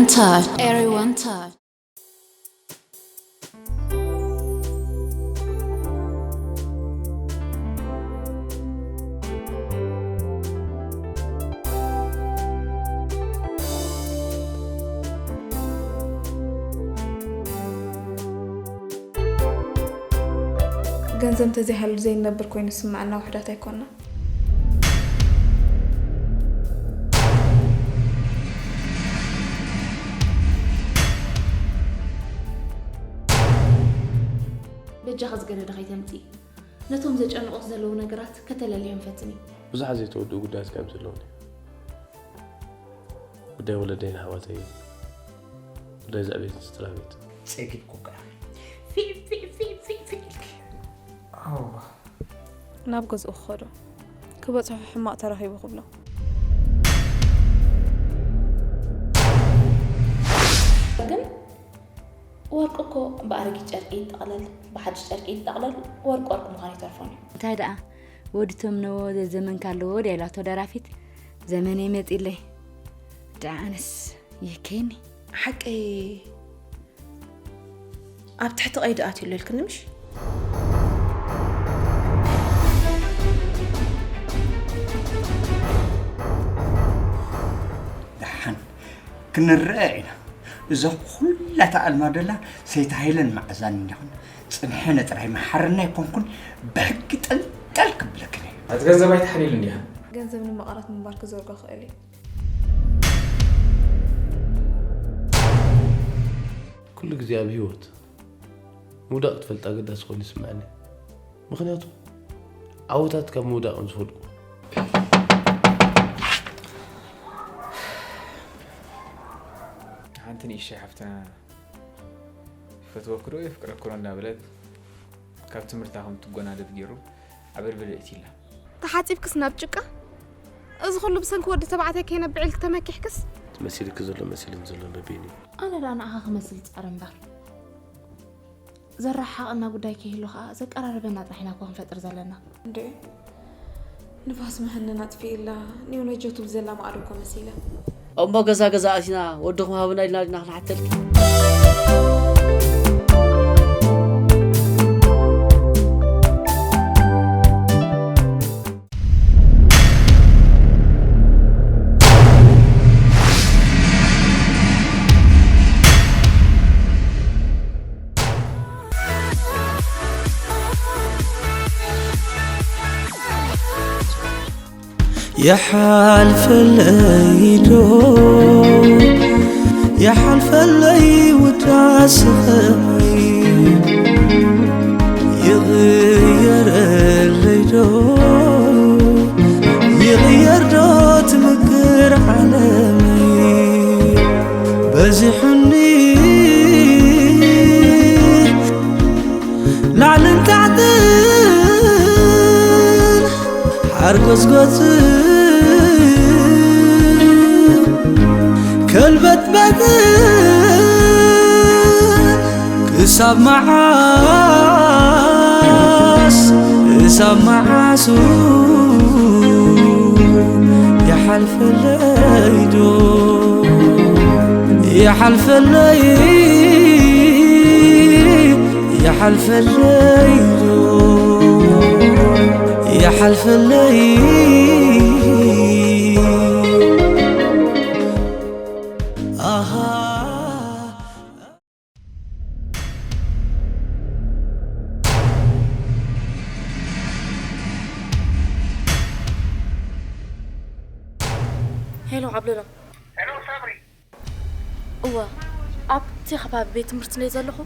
Touch. Everyone touch. ገንዘብ እንተዘይሃሉ ዘይንነብር ኮይኑ ዝስምዐና ውሑዳት ኣይኮንና። በጃኺ ዝገደደ ከይተምፅኢ። ነቶም ዘጨንቑኽ ዘለዉ ነገራት ከተለልዮም ፈትኒ። ብዙሓት ዘይተወድኡ ጉዳያት ካብ ዘለዉኒ፣ ጉዳይ ወለደይን ኣሕዋተይን፣ ጉዳይ ዘዕቤትን ስድራ ቤት። ጸጊብኩካ። ፊዕ ፊዕ ፊዕ ፊዕ ፊዕ ኢልኪ። ኣዎ። ናብ ገዝኡ ክኸዶ ክበጽሖ ሕማቕ ተረኺቡ ክብሎ። ግን ወርቂ እኮ ብኣረጊት ጨርቂ ይጠቕለል፣ ብሓድሽ ጨርቂ ይጠቕለል፣ ወርቂ ወርቂ ምዃኑ ኣይተርፎን እዩ። እንታይ ደኣ ወዲ ተምነዎ ዘዘመንካ ኣለዎ ድያ ኢላቶ ደራፊት፣ ዘመነይ መጺለይ። ደኣ ኣነስ ይህከየኒ። ሓቀይ ኣብ ትሕቲ ቀይዲ ኣትዩ ኣሎ ኢልክኒ ምሽ? ደሓን ክንረኣ ኢና። እዛ ኩላ ተኣልማ ደላ ሰይቲ ሃይለን መዓዛን እንዲኹን ጽንሐነ ጥራይ መሓረና ኣይኮንኩን ብሕጊ ጠልጠል ክብለክን እየ። ኣቲ ገንዘብ ኣይትሓልየሉ እንዲኻ። ገንዘብ ንመቐረት ምንባር ክዘርጎ ክእል እዩ። ኩሉ ግዜ ኣብ ህይወት ምውዳቕ ክትፈልጥ ኣገዳሲ ኮይኑ ይስምዐኒ። ምኽንያቱ ዓወታት ካብ ምውዳቕ እዮም ዝፈልቁ። ሓንቲ ንእሽተይ ሓፍትና ይፈትወኪ ዶ የፍቅረኪ ዶ እንዳበለት ካብ ትምህርታ ከም ትጎናደብ ገይሩ ዓበርብር የእትይላ። ተሓጺብክስ ናብ ጭቃ? እዚ ኩሉ ብሰንኪ ወዲ ተባዕታይ ከይነብዕ ኢልኪ ተመኪሕክስ? መሲልኪ ዘሎ መሲሉኒ ዘሎ ነቢኒ። ኣነ ደኣ ንዓኻ ክመስል ጸረ እምበር ዘረሓቐና ጉዳይ ከይህሉ ኸኣ ዘቀራርበና ጥራሕ ኢና እኮ ክንፈጥር ዘለና። እንዴ ንፋስ መሃነና ኣጥፊእላ ኒው ነጆ ትብል ዘላ ማዕዶ እኮ መሲላ። እሞ ገዛ ገዛ ኣቲና ወድኹም ሃቡና ኢልና ዲና ክንሓተልኪ? ይሓልፈለይ ዶ ይሓልፈለይ ውዳስኸይ ይቕየረለይ ዶ ይቕየር ዶ ትምክር ዓለመይ በዚሑኒ ላዕልን ታሕትን ሓርጎጽጎጽ ከልበጥበጥን ክሳብ መዓስ ክሳብ መዓሱ ይሓልፈለይ ዶ ይሓልፈለይ ይሓልፈለይ ዶ ይሓልፈለይ ኣሃ ሄሎ ዓብለሎም። ሄሎ ሳምሪ። እወ፣ ኣብቲ ከባቢ ቤት ትምህርቲ እንድየ ዘለኹ።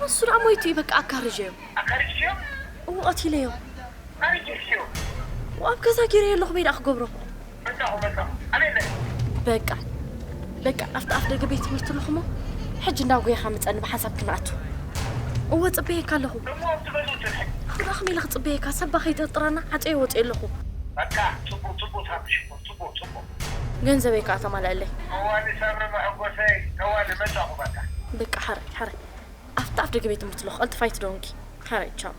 ንሱ ደኣ ሞይቱ እዩ፣ በቃ ኣካርጀዮ። ኣካርጅዮ? እወ፣ ቀቲለዮ። ኣበይ ጌርክዮ? ኣብ ገዛ ጌረዮ ኣለኹ፣ በይ ደኣ ክገብሮ። መጻኹ፣ መጻኹ። ኣበይ ኣለኺ? በቃ፣ በቃ፣ ኣብቲ ኣፍ ደገ ቤት ትምህርቲ ኣለኹ እሞ፣ ሕጂ እንዳጎየኻ ምጸኒ፣ ብሓንሳብ ክንኣቱ። እወ፣ ጽበየካ ኣለኹ። እሞ ኣብቲ ገዝኡ ትንሕን? ኣነ ደኣ ከመይ ኢለ ክጽበየካ? ሰብ ከይጥርጥረና፣ ዓጽየ ወጽየ ኣለኹ። በቃ፣ ጽቡቕ፣ ጽቡቕ፣ ሳሚ ሽኮር፣ ጽቡቕ፣ ጽቡቕ። ገንዘበይ ከኣ ተማልኣለይ። ጠዋሊ ሳምሪ መሐጎሰይ፣ ጠዋሊ መጻኹ በቃ። በቃ፣ ሓራይ፣ ሓራይ። ኣብቲ ኣፍ ደገ ቤት ትምህርቲ ኣለኹ፣ ቀልጥፍ ኣይትደንጉ። ሓራይ፣ ቻው።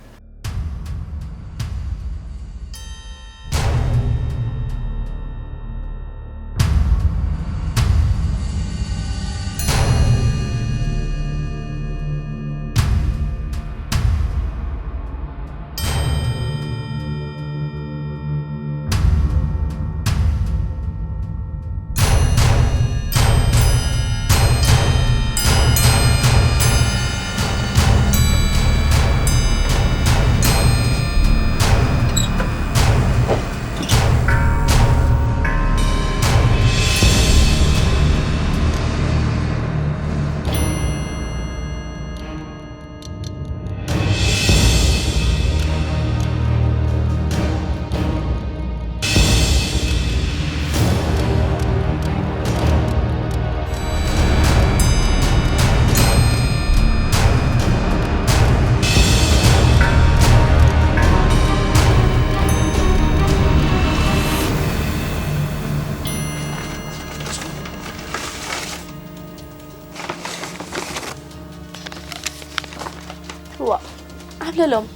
ሰሎም፣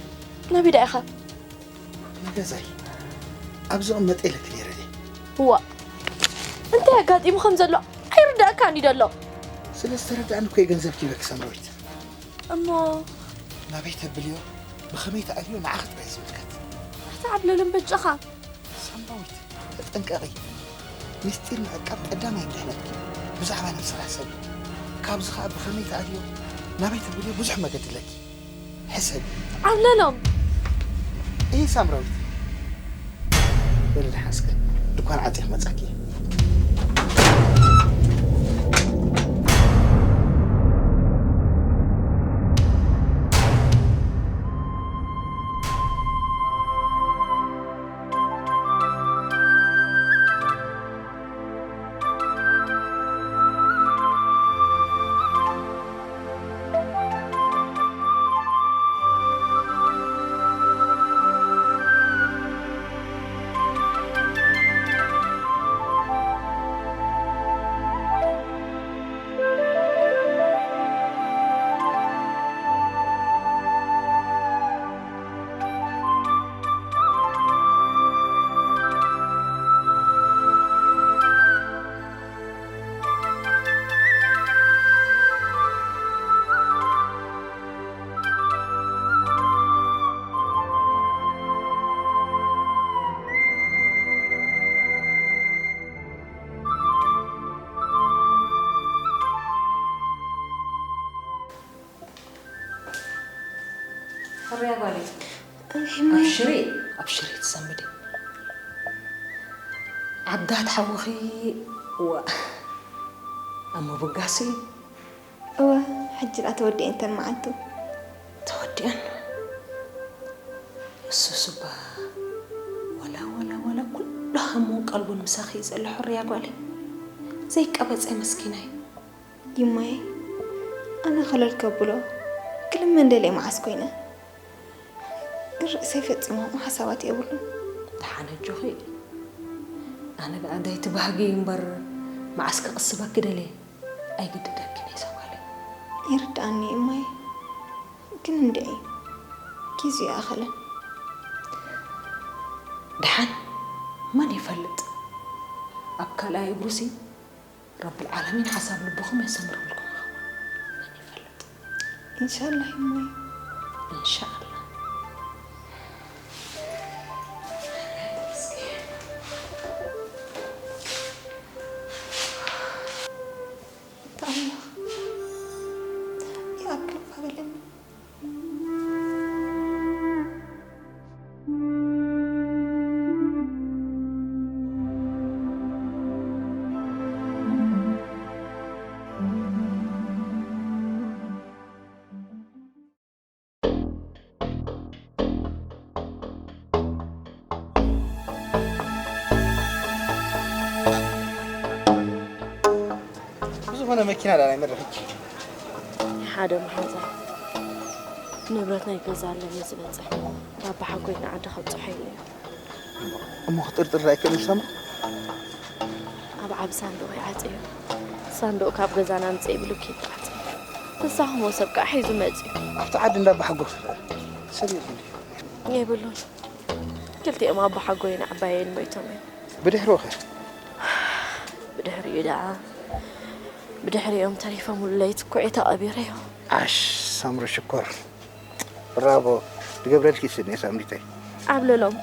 ናበይ ደኣ ኢኻ? ንገዛይ ኣብ ዝቕመጥ ኢለኪ ነይረ ድየ? እዋ፣ እንታይ ኣጋጢሙ ከም ዘሎ ኣይርዳእካን እዩ ዘሎ። ስለ ዝተረዳእኒ እኮ እየ ገንዘብ ኪበኪ ሳምራዊት። እሞ ናበይ ተብልዮ ብኸመይ ትኣልዮ ንዓኺ ጥራይ ዝምልከት። ኣታ ዓብለሎም በጃኻ። ሳምራዊት ተጠንቀቒ። ምስጢር ምዕቃብ ቀዳማይ ድሕነትኪ። ብዛዕባ ነብስኻ ሕሰቢ። ካብዚ ኸኣ ብኸመይ ትኣልዮ ናበይ ተብልዮ ብዙሕ መገዲ ኣለኪ። ሕሰቢ። ዓብለሎም። እይ ሳምራዊት። በሊ ደሓን እስከ ድኳን ዓጽየ ክመጻኪ እየ። ሕርያ ጓለይ። እማይ። ኣብሽሪ፣ ኣብሽሪ ትሰምዲ። ዓጋት ሓውኺ፣ እዋ፣ ኣብ ምብጋስ እዩ። እወ፣ ሕጂ ደኣ ተወዲኤን እተን መዓልቱ። ተወዲኤን? እሱስ እባ ወላ፣ ወላ፣ ወላ ኩሉ ሃሙን ቀልቡን ምሳኺ እዩ ዘሎ ሕርያ ጓለይ። ዘይቀበጸ መስኪናይ። ይማየ፣ ኣነ ከለል ከብሎ ክልምን ደልየ መዓስ ኮይነ። ግን ርእሰይ ፈጺሙ ከምኡ ሓሳባት የብሉን። ደሓን ኣጆኺ። ኣነ ደኣ እንታይ ትባህጊ እምበር መዓስ ክቕስበኪ ደልየ ኣይግድደክን እየ እዛ ጓለይ። ይርድኣኒ እዩ እማየ፣ ግን እንድዒ ጊዜኡ ኣይኣኸለን። ደሓን መን ይፈልጥ? ኣብ ካልኣይ እግሩሲ ረብል ዓለሚን ሓሳብ ልብኹም የሰምረልኩም ይኸውን። መን ይፈልጥ? ኢንሻላህ እማየ። ኢንሻላህ። ተኣላኽ ይኣክል እኳ በለኒ። ብዝኾነ መኪና ዳ ናይ መድረኸኪ። ሓደ መሓዛ ንብረት ናይ ገዛ ኣለኒ ዝበጽሕ፣ ባባ ሓጎይ ንዓዲ ከብጽሖ ኢሉ እዩ። እሞ ክጥርጥር ኣይክእልን ሳምሪ? ኣብ ዓቢ ሳንዱቕ ይዓጽዮ። ሳንዱቕ ካብ ገዛና ኣምጽእ ኢሉ ኬድ ዓጽዮ። ንሳኹም ሰብ ከኣ ሒዙ መጽዩ። ኣብቲ ዓዲ እንዳ ኣባ ሓጎስ ሰብ የለን ድዩ? የብሉን። ክልቲኦም ኣባ ሓጎይን ዓባየይን ሞይቶም እዮም። ብድሕሪኡ ኸ? ብድሕሪኡ ደኣ፣ ብድሕሪኦም ተሪፎምሉ ለይቲ ኩዒ ተቐቢረዮ። ዓሽ ሳምሪ ሽኮር። ብራቮ። ትገብረልኪ ስኒ ሳምሪተይ። ዓብለሎም።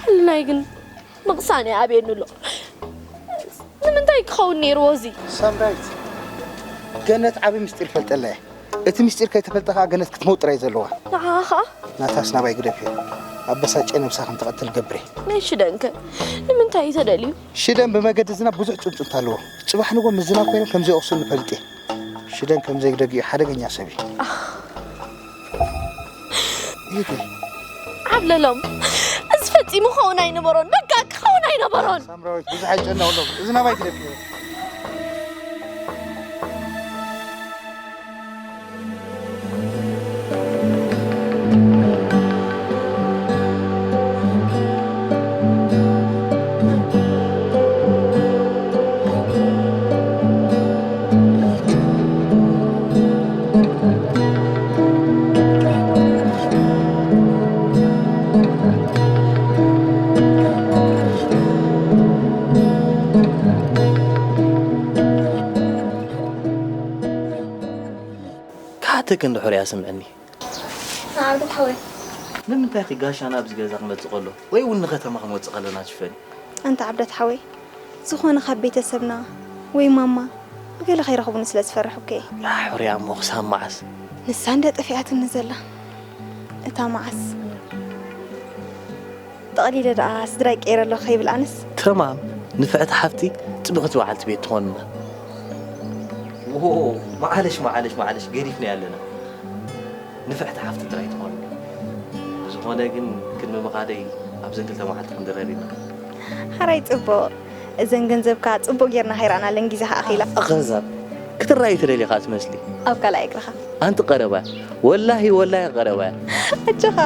ሕልናይ ግን ምቕሳን ይኣብየኒ ኣሎ። ንምንታይ ክኸውን ነይርዎ እዚ? ሳምራዊት፣ ገነት ዓቢ ምስጢር ፈልጠላ እየ። እቲ ምስጢር ከይተፈልጠ ከኣ ገነት ክትመውት ጥራይ ዘለዋ። ንዓኻ ከኣ? ናታስ ናባይ ግደፍዮ። ኣበሳጭ ነብሳ ከም ትቐትል ገብሬ። ናይ ሽደንከ ንምንታይ እዩ ተደልዩ? ሽደን ብመገዲ ዝናብ ብዙሕ ጭምጭምታ ኣለዎ። ጽባሕ ንጎ ምስ ዝናብ ኮይኖም ከም ዘይወቕሱ ንፈልጥ እየ። ሽደን ከም ዘይደግኡ ሓደገኛ ሰብ እዩ። ኢቲ። ዓብለሎም፣ እዚ ፈጺሙ ክኸውን ኣይነበሮን። በቃ ክኸውን ኣይነበሮን። ሳምራዊት፣ ብዙሕ ኣይጨነቕሎም። እዚ ናባይ ግደፍዮ። ትክ እንድሕር እያ ስምዕኒ። ዓብደት ሓወይ። ንምንታይ ኺ ጋሻና ኣብዚ ገዛ ክመጽእ ከሎ ወይ እውን ንኸተማ ክመጽእ ከለና ትሽፈኒ? ኣንታ ዓብደት ሓወይ፣ ዝኾነ ካብ ቤተሰብና ወይ ማማ ብገለ ከይረኽቡኒ ስለ ዝፈርሕ እኮ እየ። ኣሕርያ እሞ ክሳብ መዓስ? ንሳ እንደ ጠፊኣትኒ ዘላ እታ መዓስ። ጠቕሊለ ደኣ ስድራይ ቀይረ ኣለኹ ከይብል ኣነስ። ተማም ንፍዕቲ ሓፍቲ ጽብቕቲ በዓልቲ ቤት ትኾንና። ዎ፣ መዓለሽ፣ መዓለሽ፣ መዓለሽ፣ ገዲፍና ኣለና። ንፍዕቲ ሓፍቲ ጥራይ ትኾንና። ብዝኾነ ግን ቅድሚ ምኻደይ ኣብዘን ክልተ መዓልቲ ክንድረር ኢና። ሓራይ ጽቡቕ። እዘን ገንዘብካ ጽቡቕ ጌርና ከይረኣናለን ግዜ ከኣኺላ። ኣኸዛብ ክትረኣይ ትደልኻ ትመስሊ። ኣብ ካልኣይ እግርኻ። ኣንቲ ቀረባ። ወላሂ፣ ወላሂ ቀረባ። ኣጆኻ።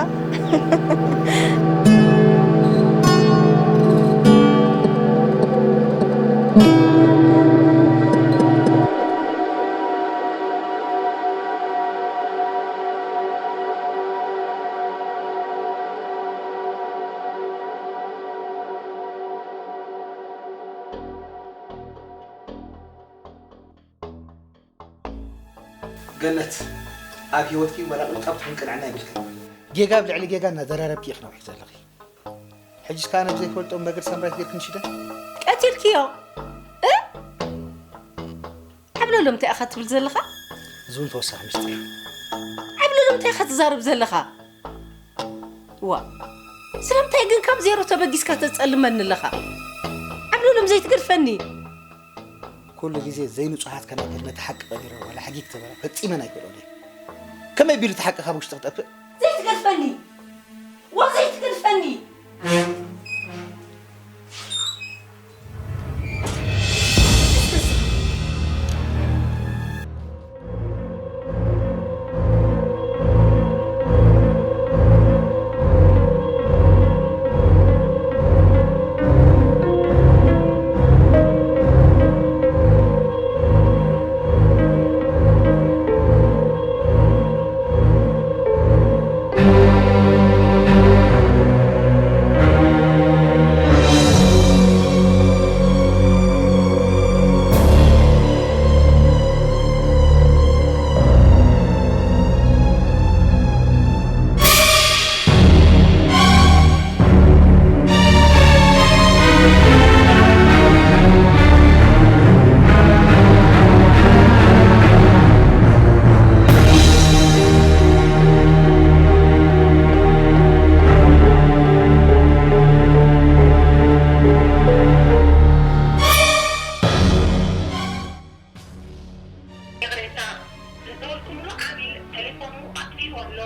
ገነት፣ ኣብ ህይወትኪ ዋላ ቅንጣብ ትኹን ቅንዕና የብልክን። ጌጋ ኣብ ልዕሊ ጌጋ እናደራረብኪ ኢኺ ነዊሕ ዘለኺ። ሕጅስ ከኣ ነቲ ዘይፈልጦ መገድ ሳምራዊት ጌርክን ሽደ? ቀቲልክዮ? እ? ዓብለሎም እንታይ ኢኻ ትብል ዘለኻ? እዚ እውን ተወሳኺ ምስጢር እዩ። ዓብለሎም እንታይ ኢኻ ትዛረብ ዘለኻ? ዋ፣ ስለምንታይ ግን ካብ ዜሮ ተበጊስካ ተጸልመኒ ኣለኻ? ዓብለሎም ዘይትገድፈኒ። ኩሉ ግዜ ዘይንጹሃት ከናፍር ነቲ ሓቂ ቀቢረ ዋላ ሓጊግ ተበላ ፈጺመን ኣይክእሎን እየ። ከመይ ቢሉ እቲ ሓቂ ካብ ውሽጢ ክጠፍእ? ዘይትገድፈኒ። ዋ፣ ዘይትገድፈኒ። ይቕሬታ፣ ዝደወልኩምሉ ዓሚል ቴሌፎኑ ኣጥፊኡ ኣሎ።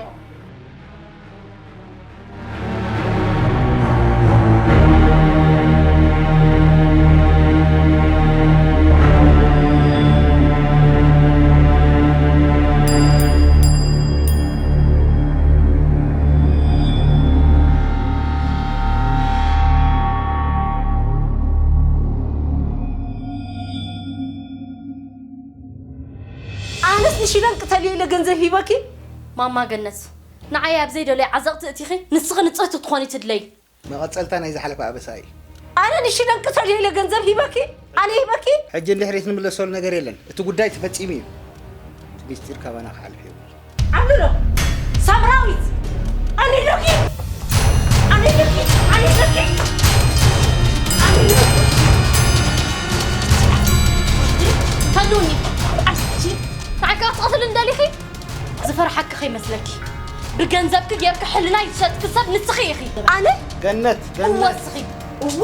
ኣነስ ንሽደን ቅተልዮ ኢለ ገንዘብ ሂበኪ? ማማ ገነት፣ ንዓይ ኣብ ዘይደለየ ዓዘቕቲ እቲኺ፣ ንስኺ ንጽህቲ ትኾኒ ትድለይ። መቐጸልታ ናይ ዝሓለፈ ኣበሳ እዩ። ኣነ ንሽደን ቅተልዮ ኢለ ገንዘብ ሂበኪ? ኣነ ሂበኪ? ሕጂ ንድሕሪት ንምለሰሉ ነገር የለን። እቲ ጉዳይ ተፈጺሙ እዩ። እቲ ሚስጢር ካባና ክሓልፍ የብሉን። ዓብልሎ! ሳምራዊት! ኣነ ኢለኪ! ኣነ ኢለኪ! ኣነ ኢለኪ! ኣነ ኢለኪ! ተሉኒ! ኣንቲ! ንዓይ ከኣ ክትቐትልኒ ደሊኺ? ዝፈርሓኪ ከይመስለኪ። ብገንዘብኪ ጌርኪ ሕልናይ ዝሸጥኪ ሰብ ንስኺ ኢኺ። ኣነ? ገነት፣ እወ ገነት። እስኺ። እወ።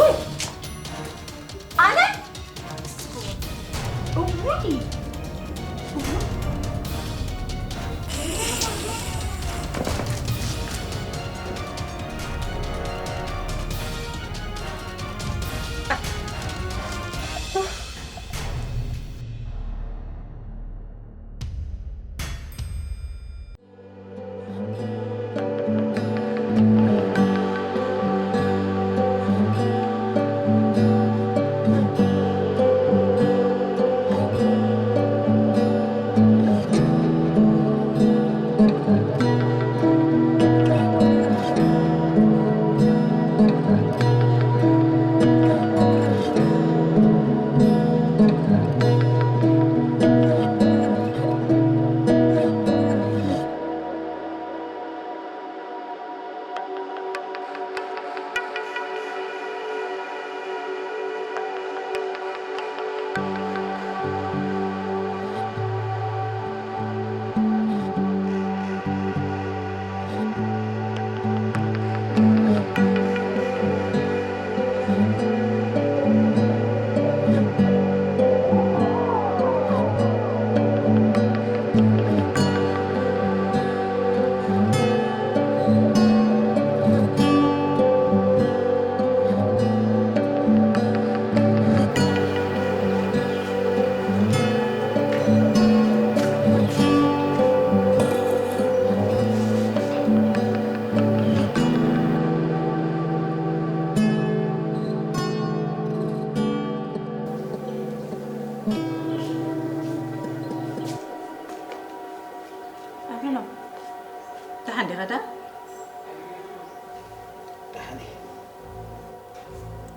ኣነ? እወ።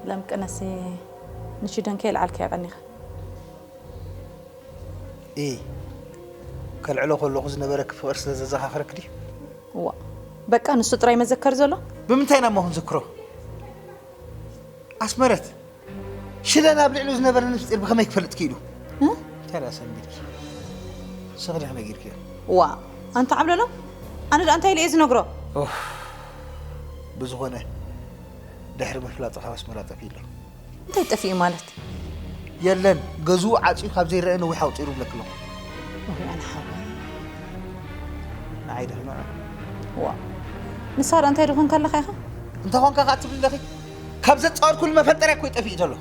ለም ቅነሲ ንሽደን ከይልዓልከ ቀኒኻ። ኢ ከልዕሎ ከለኹ ዝነበረኪ ፍቕሪ ስለ ዘዘኻኽረኪ ድዩ? እዋ በቃ ንሱ ጥራይ መዘከር ዘሎ። ብምንታይ ኢና እሞ ክንዝክሮ? ኣስመረት ሽደን ኣብ ልዕሊኡ ዝነበረ ምስጢር ብኸመይ ክፈልጥ ክኢሉ? እንታይ ደኣ ሰንቢድኪ? ንስኺ ዲኺ ነጊርክዮ? እዋ ኣንታ ዓብለሎ ኣነ ደኣ እንታይ ኢለ እየ ዝነግሮ? ብዝኾነ ድሕሪ ምፍላጡ ካብ ኣስመራ ጠፊኡ ኣሎ። እንታይ ጠፊኡ ማለት? የለን ገዝኡ ዓፅዩ ካብ ዘይረአ ነዊሕ ኣቑፂሩ እብለኪ ኣለኹ። ወይ ኣነ ሓወይ። ንዓይ ዶ ንዑ። ዋ ንሳ ዶ እንታይ ዶ ኮንካ ኣለኻ ኢኻ? እንታይ ኮንካ ከኣ ትብሊ ኣለኺ? ካብ ዘጻወድኩሉ መፈንጠርያ እኮ እዩ ጠፊኡ ዘሎ።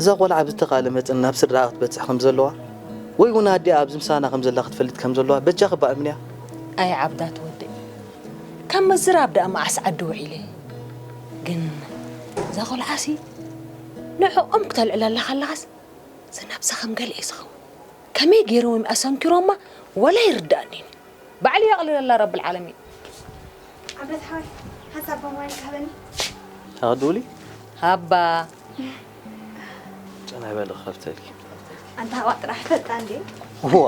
እዛ ቆልዓ ብዝተኻእለ መጠን ናብ ስድራኣ ክትበፅሕ ከም ዘለዋ ወይ እውን ኣዲኣ ኣብዚ ምሳና ከም ዘላ ክትፈልጥ ከም ዘለዋ በጃኺ እባ እምንያ። ኣይ ዓብዳት ወደይ፣ ካብ ምዝራብ ደኣ መዓስ ዓዲ ውዒለ። ግን እዛ ቆልዓሲ ንዕኦም ክተልዕለላ ከለኻስ ዝነብሰ ከም ገለ እዩ ዝኸውን። ከመይ ገይሮም እዮም ኣሰንኪሮማ ወላ ኣይርድኣንን እዩ። ባዕሉ የቕልለላ ረብል ዓለሚን። ዓብደት ሓወይ፣ ሓንሳብ ቦምባይል ክሃበኒ። ታቕዱሊ? ሃባ። ጨናይ በሊ ክኸፍተልኪ። ኣንታ ሃዋ ጥራሕ ፈልጣ እንዴ? ዋ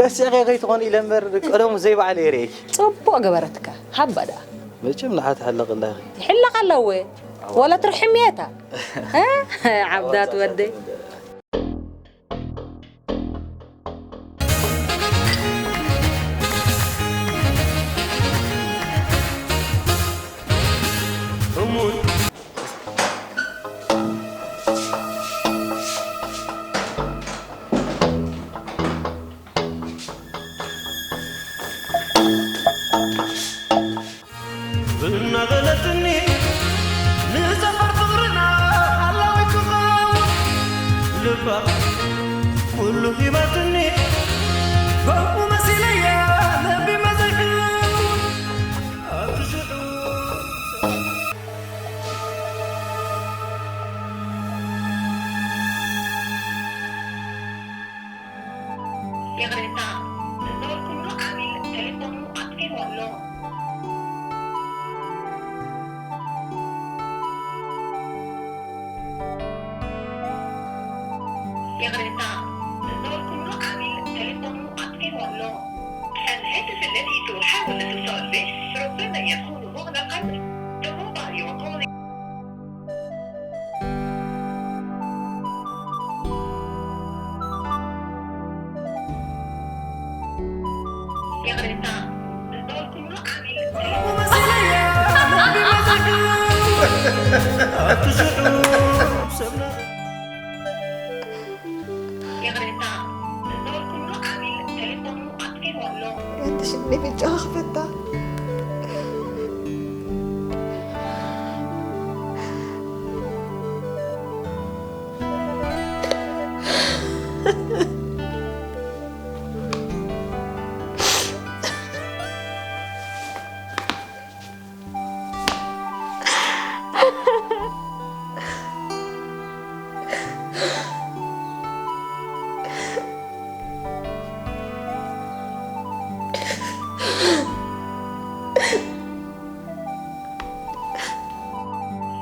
ረሲዕኺ ከይትኾኒ ኢለ እምበር ቀደሙ ዘይባዕለ የርእየኪ። ጽቡቕ ገበረትካ። ሃባ ደኣ። መቸም ንሓ ትሕለቕ ኣላ ኢኺ። ይሕለቕ ኣላ እወ። ወላ ትርሕም እየ እታ። እ? ዓብዳት ወደይ። እናበለትኒ ንዘፈር ፍቕርና ሓላዊት ክኸውን ልባ ኩሉ ሂባትኒ ከምኡ መሲለያ ለቢመ ዘይሕውን ኣብቲ ሽዑ ይቕሬታ፣ ዝደወልኩምሉ ዓሚል ቴሌፎኑ ኣጥፊእዎ ኣሎ። ይቕሬታ፣ ዝደወልኩምሉ ዓሚል ቴሌፎኑ ኣጥፊእዎ ኣሎ። الهاتف الذي تحاول الاتصال به ربما يكون مغلقا. The mobile you are calling ይቕሬታ፣ ዝደወልኩምሉ ዓሚል ይቕሬታ፣ ዝደወልኩምሉ ዓሚል ቴሌፎኑ ኣጥፊእዎ ኣሎ። ኣንተ ሽኒ ብጫ ክፈታ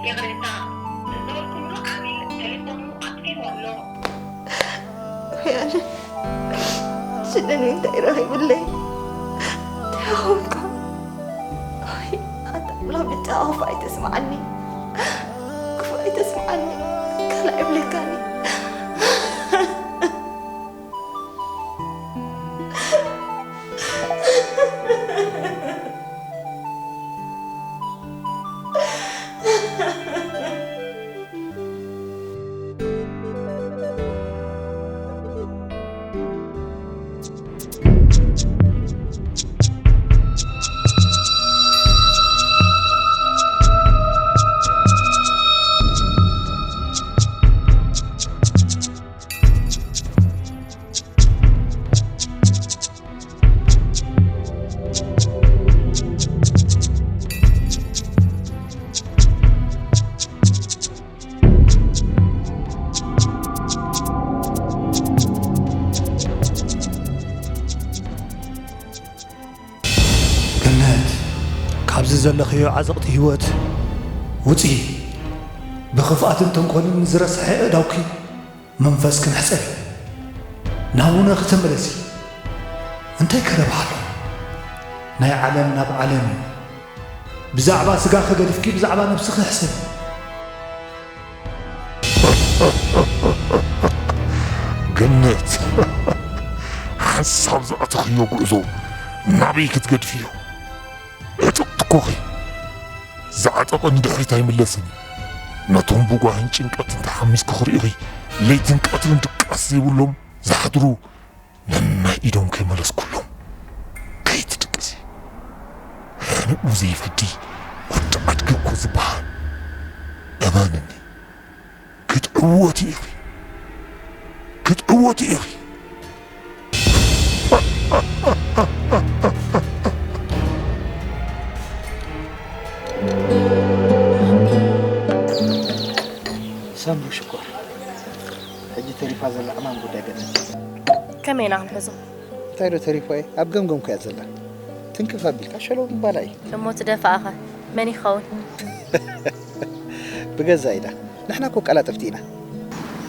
ይቕሬታ፣ ዝደወልኩምሉ ዓሚል ቴሌፎኑ ኣጥፊእዎ ኣሎ። ወይ ኣነ ሽደን እንታይ ረኺብለይ እንታይ ኾንካ ወይ ኣንታ ኣምላኽ ብቻ ክፉእ ኣይተስምዓኒ ክፉእ ኣይተስምዓኒ ካልእ ኣይብለካን እየ ዘለኽዮ ዓዘቕቲ ህይወት ውጺ። ብኽፍኣትን ተንኮልን ዝረስሐ ኣእዳውኪ መንፈስክን ሕጸቢ። ናብነ ክተመለሲ እንታይ ከረብሓ ኣሎ? ናይ ዓለም ናብ ዓለም እዩ። ብዛዕባ ስጋኺ ገዲፍኪ ብዛዕባ ነብስኺ ሕሰቢ። ገነት፣ ሓንሳብ ዝኣተኽዮ ጉዕዞ ናበይ ክትገድፍዮ? ዕጥቕ ትኮኺ። ዝዓጠቐ ንድሕሪት ኣይምለስን። ነቶም ብጓህን ጭንቀትን ተሓሚስኪ ክርእኺ ለይትን ቀትርን ድቃስ ዘይብሎም ዝሓድሩ ነናይ ኢዶም ከይመለስኩሎም ከይትድቅሲ። ሕንኡ ዘይፈዲ ወዲ ኣድጊ እኮ ዝበሃል። እመንኒ፣ ክትዕወቲ ኢኺ። ክትዕወቲ ኢኺ። ሰምሩ ሽኮር፣ ሕጂ ተሪፋ ዘላ ዕማም ጉዳይ ገነት። ከመይ ኢና ክንሕዞ? እንታይ ዶ ተሪፋ እየ? ኣብ ገምገምኩ እያ ዘላ። ትንክፍ ኣቢልካ ሸለው ምባላ እዩ። እሞ ትደፋእኸ መን ይኸውን? ብገዛ ኢዳ። ንሕና እኮ ቀላጠፍቲ ኢና።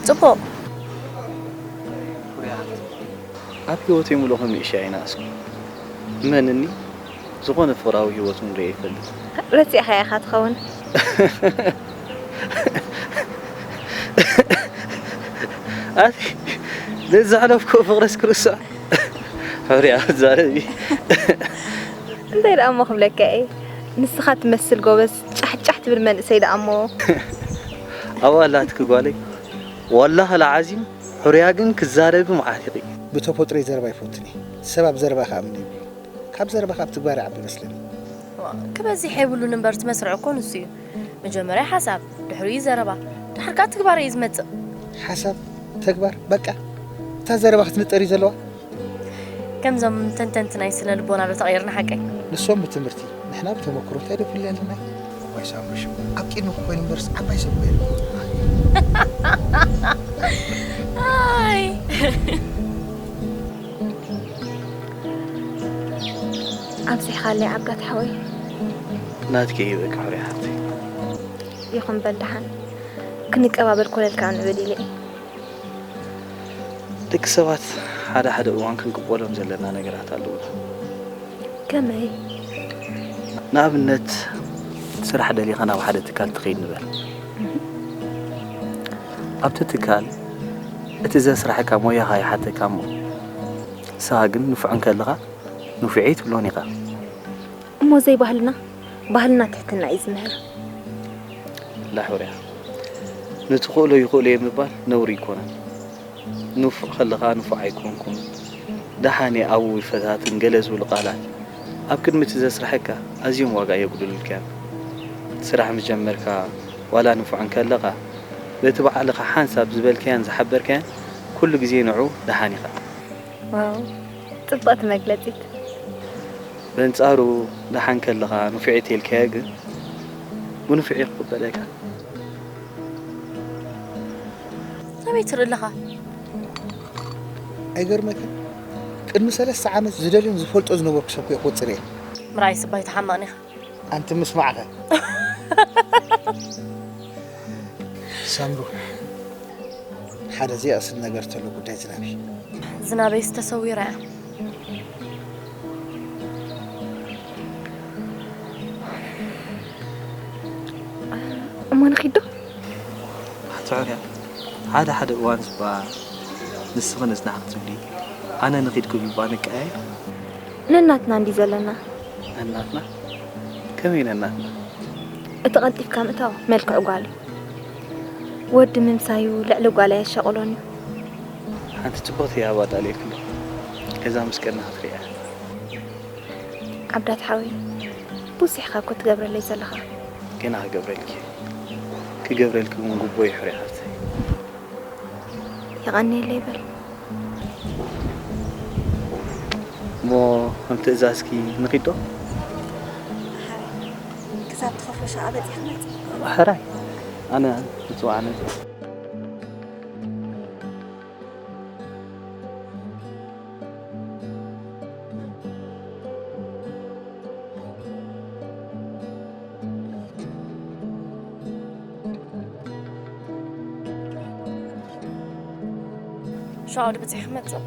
ጽቡቕ። ኣብ ህይወተይ ምሉእ ከም ንእሽያ ኣይነኣስኩ። እመንኒ፣ ዝኾነ ፍቕራዊ ህይወት እውን ርእየ ይፈልጥ። ረሲዕኻያ ኢኻ ትኸውን። ኣቲ ነዚ ዘሕለፍክዎ ፍቕረስ ክርስዖ ሕርያ ትዛረቢ። እንታይ ደኣ እሞ ክብለካ እየ፣ ንስኻ ትመስል ጎበዝ ጫሕጫሕ ትብል መንእሰይ ደኣ እሞ። ኣዋ ኣላትኪ ጓለይ፣ ዋላሂ ለዓዚም ሕሩያ ግን ክዛረቢ መዓት ኢኺ። ብተፈጥሮይ ዘረባ ይፈትን እየ። ሰብ ኣብ ዘረባ ክኣምን እዩ። ካብ ዘረባ ካብ ትግባር ይዓቢ ይመስለኒ። ክበዝሕ የብሉን እምበር እቲ መስርዕ እኮ ንሱ እዩ። መጀመርያ ሓሳብ፣ ድሕሪኡ ዘረባ፣ ድሓር ከኣ ትግባር እዩ ዝመጽእ። ሓሳብ፣ ተግባር፣ በቃ እታ ዘረባ ክትንጠር እዩ ዘለዋ። ከምዞም ተንተንቲ ናይ ስነ ልቦና ዶ ተቐይርና ሓቀይ? ንሶም ብትምህርቲ ንሕና ብተመክሮ እንታይ ዶ ፍልይ ኣለና? እዋይ ሳምሪ ሽኮር ኣብ ቅድሚኺ ኮይኑ እምበርስ ዓባይ ሰብ እኮ እየ። ኣይ ኣብዚሕኻለይ ዓብዳት ሓወይ። ናትኪ ይበቂ ሕሩያ ሓብተይ። ይኹን በል ደሓን ክንቀባበል ኮለል ከኣ ንብል ኢለ እየ። ደቂ ሰባት ሓደ ሓደ እዋን ክንቅበሎም ዘለና ነገራት ኣለዉ። ከመይ? ንኣብነት ስራሕ ደሊኻ ናብ ሓደ ትካል ትኸይድ ንበል። ኣብቲ ትካል እቲ ዘስራሕካ ሞያኻ ይሓተካ እሞ ንስኻ ግን ንፉዕ እንከለኻ ንፉዕ ኣይትብሎን ኢኻ። እሞ ዘይባህልና ባህልና ትሕትና እዩ ዝምህር። ላሕውርያ ንትኽእሎ ይኽእሎ እየ ምባል ነውሪ ኣይኮነን። ንፉዕ ከለኻ ንፉዕ ኣይኮንኩን፣ ደሓን እየ ኣብኡ ይፈታትን ገለ ዝብሉ ቃላት ኣብ ቅድሚ እቲ ዘስርሐካ ኣዝዮም ዋጋ የጉድሉልካ እዮም። ስራሕ ምስ ጀመርካ ዋላ ንፉዕ እንከለኻ በቲ ባዕልኻ ሓንሳብ ዝበልካያን ዝሓበርካያን ኩሉ ግዜ ንዑ ደሓን ኢኻ። ዋው ጽብቕቲ መግለጺት። በንጻሩ ደሓን ከለኻ ንፉዕ እየ ተልካዮ ግን ብንፉዕ እዩ ክቕበለካ። ኣበይ ትርኢ ኣለኻ? ኣይገርመክን? ቅድሚ ሰለስተ ዓመት ዝደልዮን ዝፈልጦ ዝነበርኩ ሰብ እኮ ክወጽር እየ። ምርኣይ ስባይ ተሓማቕን ኢኻ። ኣንቲ ምስማዕኸ? ሳምሩ ሓደ ዘይቕስን ነገር ተሎ ጉዳይ ዝናብ እዩ። ዝናበይስ ተሰዊራ እያ። እሞ ንኺድ ዶ? ኣቲ ሕርያ ሓደ ሓደ እዋን እባ ንስኺ ንጽናሕ ክትብሊ ኣነ ንኺድ ክብል እባ ንቀያየር። ነናትና እንዲ ዘለና። ነናትና? ከመይ ነናትና? እቲ ቀልጢፍካ ምእታው መልክዕ ጓል እዩ። ወዲ ምምሳዩ ልዕሊ ጓል ኣየሻቕሎን እዩ። ሓንቲ ጽብቕቲ ያባ ዳልየክሉ ገዛ ምስ ቀና ክትርእያ። ዓብዳት ሓወይ ብዙሕ ኢኻ እኮ ትገብረለይ ዘለኻ። ገና ክገብረልኪ ክገብረልኪ እውን ግቡእ እዩ ሕሩያ ሓፍተይ። የቐንየለይ በል። እሞ ከም ትእዛዝኪ ንኺድ ዶ? ክሳብ ትኸፍሎ ሸቓ በፂሕ ክመፅእ። ሕራይ ኣነ ምፅዋዕ ነዚ ሸዋ ወዲ ብፅሕ ክመፅእ።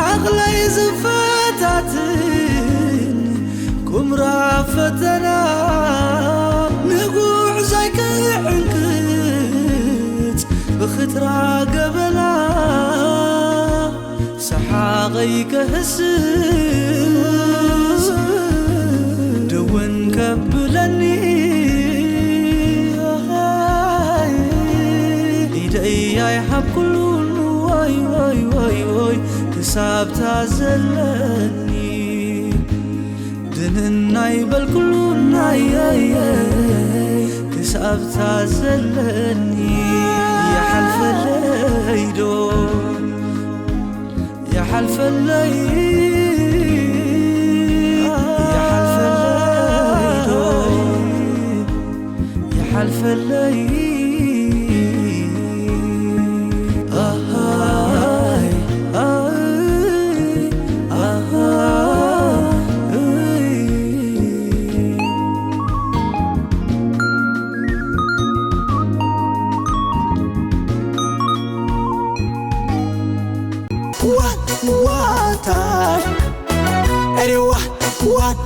ዓቕለይ ዝፈታትን ቁምራ ፈተና፣ ንጉዕዞይ ክዕንቅጽ ብኽትራ ገበና፣ ሰሓቐይ ከህስስ ደወን ከብለኒ፣ ኢደይ ኣይሃብኩሉን ወይ ወይ ወይ ወይ ክሳብታ ዘለኒ፣ ድንናይ በልኩሉን ኣየየ ክሳብታ ዘለኒ፣ ይሓልፈለይ ዶ ይሓልፈለይ ይሓልፈለይ ዶ ይሓልፈለይ። ኣሃይ ኣይ ኣሃይ። ዋን ዋታይ ኤሪዋ ዋን